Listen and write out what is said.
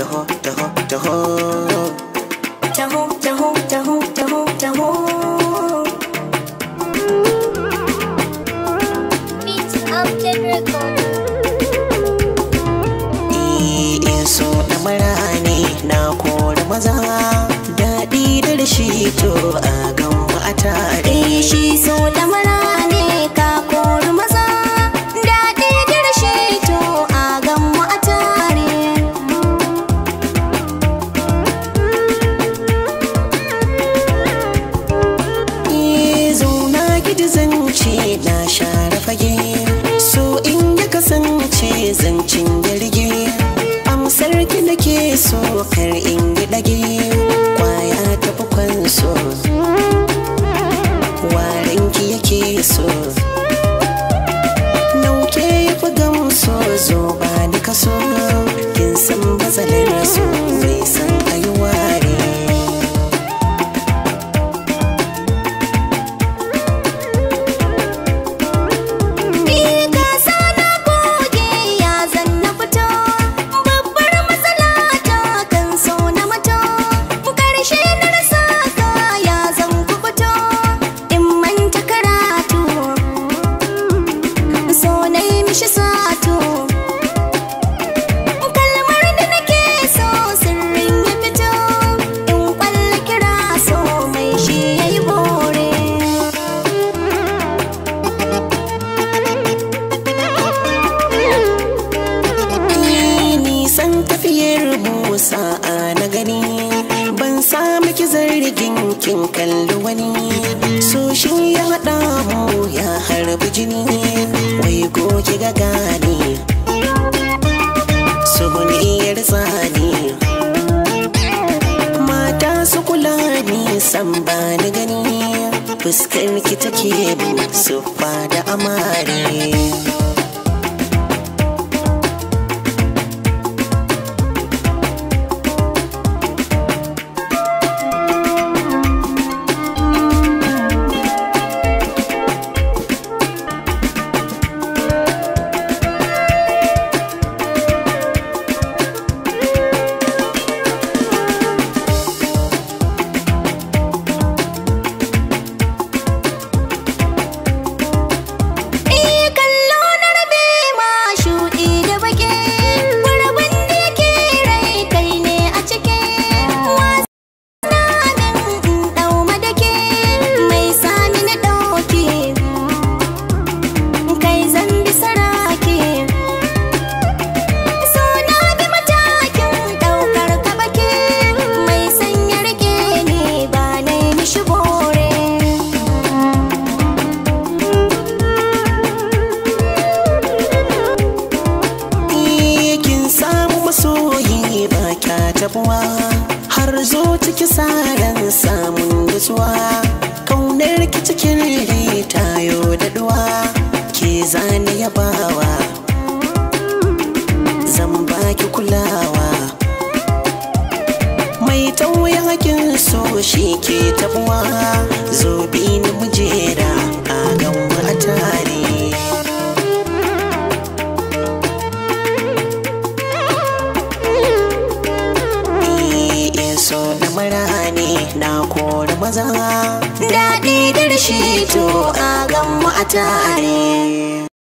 Taho, taho, taho. Taho, taho, taho, taho, taho. Beats Upton Record. In so da marani na kori maza, daɗi da rashi to a gan a tare. Shi so da marani ka kori maza, daɗi da rashi to a gan a tare. Zauna gidi zance na share fage, so in ya kasance zancen yarge, amsar ki nake so kar in yi dage, kwaya tafi kwanso, waren ki yake so, nauke ya fi gamso, zo ba ni kaso, kin san matsalar so mai san ayi ware. Tafiyar Musa na gani, ban samu ki zargin kin kalli wani, so shi ya haɗa mu ya harbi jini, wai goge ga gani su iyar tsani, mata su kula ni san ba ni gani, fuskar ki take bin siffa da amare. Har zo ciki saran samun nutsuwa, kaunar ki cikin tayo da duwa, ke zane yabawa, zan baki kulawa, mai tauye hakin so shi ke tabuwa, zo bi ni mujera a gan a tare. So da marani na kori maza, daɗi da rashi to a gan mu a tare.